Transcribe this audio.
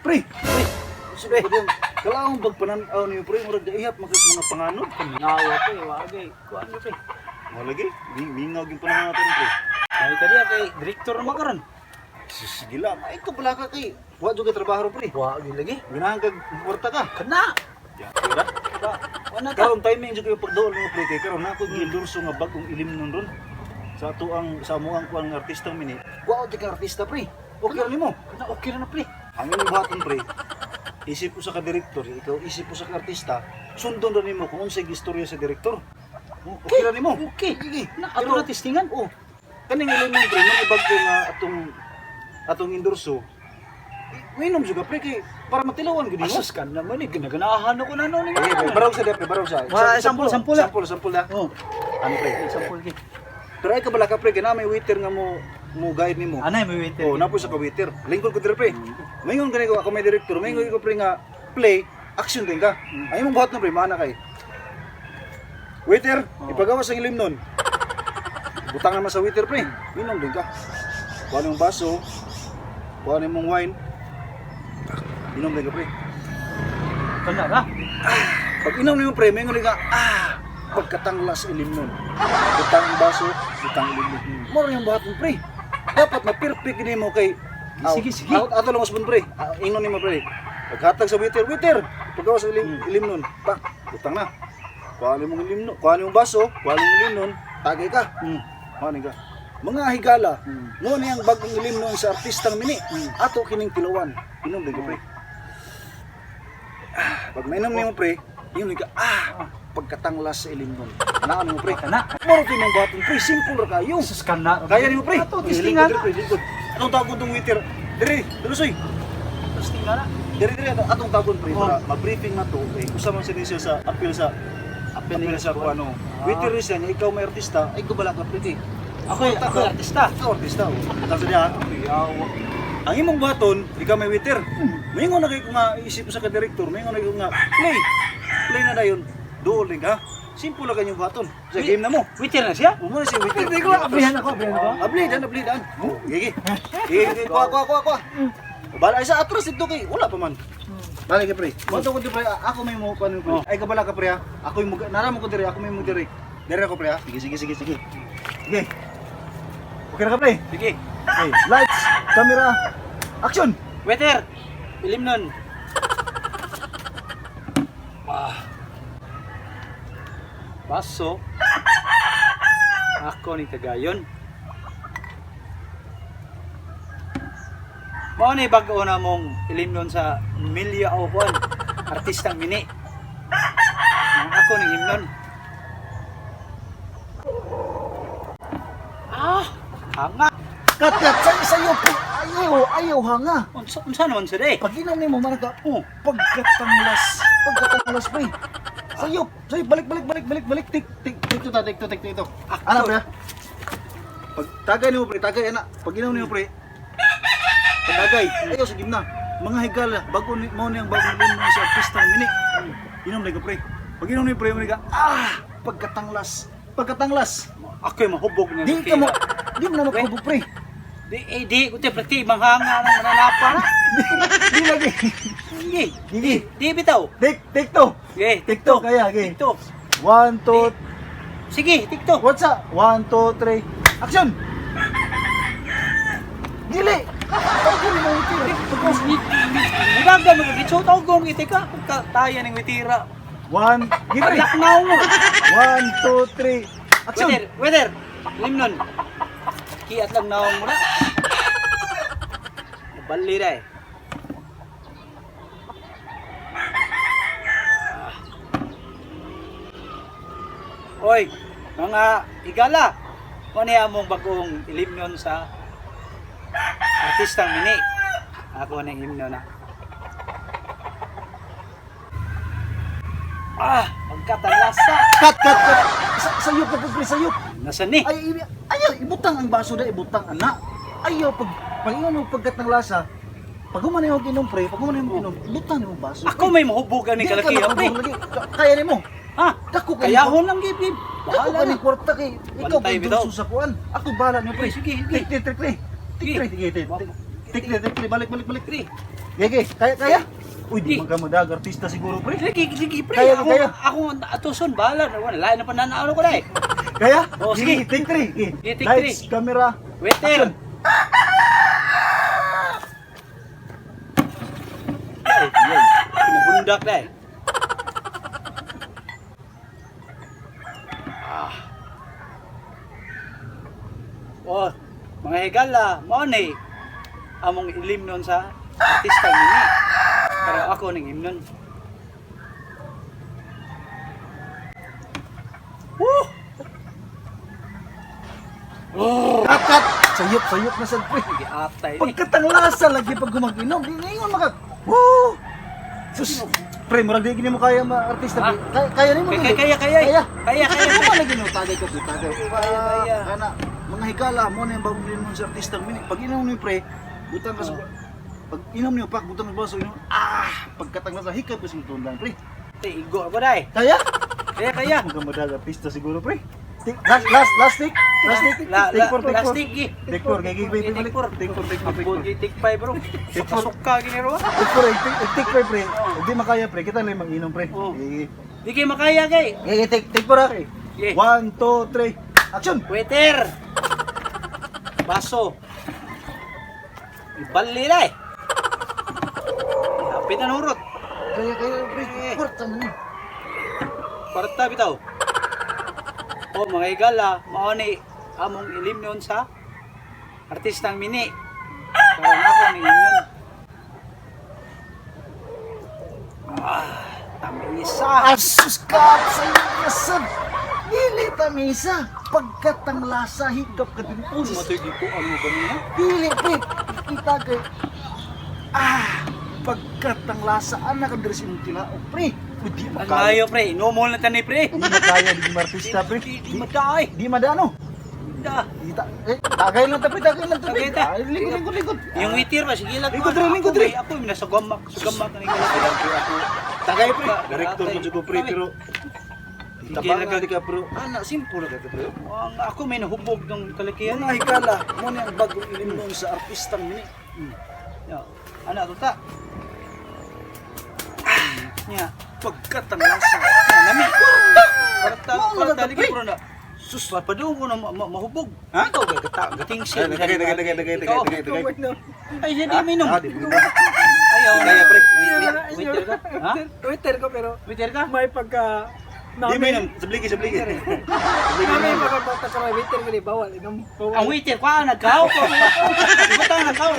Pre! Pre! Sige, pre. Kalaong pagpananaw niyo, pre, murag gaihap makas mga panganod. Nawa ko eh, wagay. Kuan ko pre. Mo lagi, mingaw gyud panahon natin, pre. Ay ka diya kay direktor naman karon. Sige lang, ay ko bala ka kay. Wa jud kay trabaho ron, pre. Wa gyud lagi. Ganahan kag kwarta ka. Kana. Ya, pira. Wa na ta. Karon timing jud kayo pagduol mo, pre, kay karon nako gindurso nga bagong ilim nun ron. Sa ato ang sa amo ang kuang artista mini. Wa jud ka artista, pre. Okay ra nimo. Kana okay ra na, pre. Ang imong buhaton, pre. Isip ko sa ka-direktor, ikaw isip ko sa ka-artista, sundon ra nimo kung unsay istorya sa direktor. Okay ra nimo. Okay. Sige. Na ato na testingan. Oh. Kaning ilimon, pre, mga bago nga atong atong endorso. Minom juga, pre, kay para matilawan gud nimo. Asus ka naman eh, ginaganahan ako na noon. Eh, pre, baraw sa di, pre, baraw sa. Wa, sample, sample ah. Sample, sample ah. Oh, Ano, pre? sample gi. Pero ay kabala ka, pre, kay na may waiter nga mo mo guide nimo. Anay may waiter. Oh, napo sa ka-waiter. Lingkod ko dire, pre. Maingon gani ko ako may director, maingon ko, pre, nga play, action din ka. Ay imong buhat no, pre, maana kay. Waiter, ipagawas ang ilim nun. Butang naman sa waiter, pre. Minom din ka. Kuha nimong baso. Kuha nimong wine. Inom din ka, pre. Kana ra. Pag inom nimo, pre, maingon din ka, ah, pagkatanglas ilim nun. Butang ang baso, butang ilim nun. Moro yung buhat mo, pre. Dapat ma-perfect nimo kay. Sige, sige. Ato lang mas pre. Ah, ingon nimo, pre. Paghatag sa waiter, waiter, paggawas sa ilim, ilim nun. Pak, butang na. Kuha nimong ilim nun, kuha nimong baso, kuha nimong ilim nun, tagay ka. Kuha ka. Mga higala, mo ni ang bagong ilim nun sa artistang mini. Ato kining tilawan. Inom din ka, pre. Ah, pag mainom nimo, pre, inom ka, ah, pagkatanglas sa ilim nun. Anaan mo, pre. Kana. Moro kinong buhaton, pre, simple ra kayo. Asus kana. Kaya nimo, pre. Ato testingan Lingkod, na. pre, lingkod. Atong tawgon tong waiter. Dire, dulusoy. Testingan na. Dire dire atong tawgon, pre, Oh. para ma-briefing na to eh usa man siya sa appeal sa appeal sa kung ano. Waiter rin siya niya, ikaw may artista, ay gubala ka, pre. Kay. Ako ako artista. Ikaw artista oh. Tapos niya, ang imong buhaton, ikaw may waiter. Maingon na kay ko nga isip sa ka-director, maingon na kay ko nga play. Play na dayon. Duol din ka. Simple lang kanyang buhaton. Sa game na mo. Waiter na siya? Umo na si waiter. Hindi ko ablihan ako, ablihan ako. Abli dan, abli dan. Oh, gigi. Gigi, gigi, kuha, kuha, kuha, kuha. Bala sa atras dito kay wala pa man. Balik ka, pre. Mo ko di, pre, ako may mo kuan, pre. Oh. Ay kabala ka, pre ha. Ako yung nara mo ko dire, ako may mo dire. Dire ako, pre ha. Sige, sige, sige, sige. Sige. Okay na ka, pre? Sige. Okay, lights, camera, action. Waiter, ilim nun. Ah. Baso. Ako ni Tagayon. Mao ni bag-o na mong ilim nun sa Milya o Juan, artistang mini. Ang ako ni himnon. Ah, hanga. Cut, cut, sayo, sayo, pre. Ayaw, ayaw hanga. Unsa unsa naman sa day? Pag inom nimo man ka, Oh, pagkatanglas, pagkatanglas, pre. Sayo, sayo, balik, balik, balik, balik, balik, tik, tik, tik, to, ta, tik, to, tik, to. Ako. Ana, pre. Pag tagay nimo, pre, tagay ana. Pag inom nimo, pre. Pag tagay, ayaw sa gimna. Mga higala, bago ni mo ni ang bagong limno sa artista ng mini. Inom na ka, pre. Pag inom nimo, pre, mo ka, ah, pagkatanglas, pagkatanglas. Ako'y mahubog na. Di ka mo, di mo na makahubog, pre. Di, eh, di, kuti, prati, manghanga ng mananapa na. Di lagi. Hindi. Gigi. Di, bitaw. Tik, tik to. Sige, Tik to, kaya, okay. Tikto. One, two, Sige, tikto. What's up? One, two, three. Action! Dili! Tawag mo ito. Mudaga mo, gitso tawag ko, ngiti ka. Pagka taya ng witira. One, give me. Paglaknaw mo. One, two, three. Action! Weather, weather. Limnon. Kiat lang naong mo na. Bali na eh. Ah. Oy, mga igala. Kung ano mong bagong ilimnon sa artistang mini. Ako na himno na. Ah, pagkatalasa. Cut, cut, cut! Sa sayop na po, pre, sayop. Nasa ni? Ay, ayaw, ibutang ang baso na, ibutang, anak. Ayaw, pag, pag ingon mo pagkat ng lasa, pag human yung inom, pre, pag human yung inom, ibutang mo baso. Ako may mahubugan ni Di ka kalaki, pre. makahubog lagi. Kaya nimo. Ha? Dako ka Kaya hon lang gib gib. Dako Bahala ka na. ni kwarta kay ikaw Bantay kay bitaw. dulso sa kuan. Ako bahala niyo, pre. Sige, sige. Tik tik tik tik. Tik Sige. tik tik tik. Tik tik tik tik balik balik balik. Pre. Gigi, kaya kaya. Uy, di Di. man ka madag artista siguro pre. Lagi, lagi, pre. Kaya, Ako, kaya. ako, atuson, bahala. Wala, lain na pananaano ko na eh. Kaya? Oh, sige. Gigi, take three. Gigi. Sige, take Lights, camera. Waiter! Action. Ay, yun. Pinabundak na eh. Ah. Oh, mga higala, mao ni among ilim nun sa artista mini. Pero ako ning imnon. Woo! Oh, Cut, cut. Sayop, sayop na sad pre. giatay ni. Pagkatanglasa lagi pag gumaginom, di ngayon maka. Woo! Sus, pre, murag di gini mo kaya ma artista. Ha? Pre. Kaya, kaya nimo Kaya dili? kaya kaya. Kaya. Kaya kaya. Ano man lagi no tagay ka pre, tagay. Kaya, kaya. Kana mga higala mo na yung bagong limon sa artista mini. Pag inom ni pre, butang ka sa Oh. pag inom niyo pak butang sa baso inom. Ah, pagkatanglasa hikap pa sa tundan pre. Te, igo ako dai. Kaya? Kaya kaya. Mga madag artista siguro pre. Last last last take. Last take. La, Take la, four, take last four. take eh. Take four, kay kay Take balik. four. Take four, take four, take four. Abot take five bro. Take four. Suka-suka gini ro. Take four, eh, take five pre. Hindi makaya pre, kita lang mag-inom pre. Oh. Sige. Di kay makaya kay. Sige, take four ah. Yeah. One, two, three. Action! Waiter. Baso. Ibali na eh. Hapit na nurot. Kaya kaya pre, kwarta man ni. Kwarta bitaw. O mga higala, mao ni among ilim nun sa artistang mini. Karon ako ni imnon. Ah, tamisa. Asus ka sa iyo Dili tamisa. Pagkat ang lasa higap ka din. Uy, matoy ko ano kanina? Dili pre. Kita kay ah, pagkat ang lasa anak ang diri sa imong tilaok pre. Uy, di Ang makaya. ayo pre, inomol na tani pre. Di makaya di artista pre. Di, di madaay. Di madano. Da. Di ta eh, tagay lang ta pre, tagay lang ta pre. Tagay ta. Ay, lingkod lingkod lingkod. Yung witir ba sige lang. Lingkod re, lingkod re. Ako may nasa gamak, sa gamak ni ko. Tagay pre. Director mo jud ko pre pero Sige Tabang lang di ka pero ana simple ra ka pre. Ang ako may nahubog ng kalakihan. Mga higala, mo ni ang bagong ilimnon sa artistang mini. Ya. Ana to ta. Nya. Pagkat ang lasa. Nya nami. Kwarta, Mao na kwarta ka, lagi pre. bro na. Sus, papadung ko na mahubog. Ha? Ikaw kay gata, gating siya. Ay, tagay, tagay, tagay, tagay, tagay, tagay, tagay. Ay, hindi minom. Ah, di mo. Ayaw. Kaya, pre. Waiter ka? Ha? Waiter ko pero Waiter ka? may pagka Di mo inom, sabligi, sabligi. Namin pagka sa waiter ko bawal inom bawal. Ang waiter ko, ah, nagkaw ko. Di ba tayo nagkaw?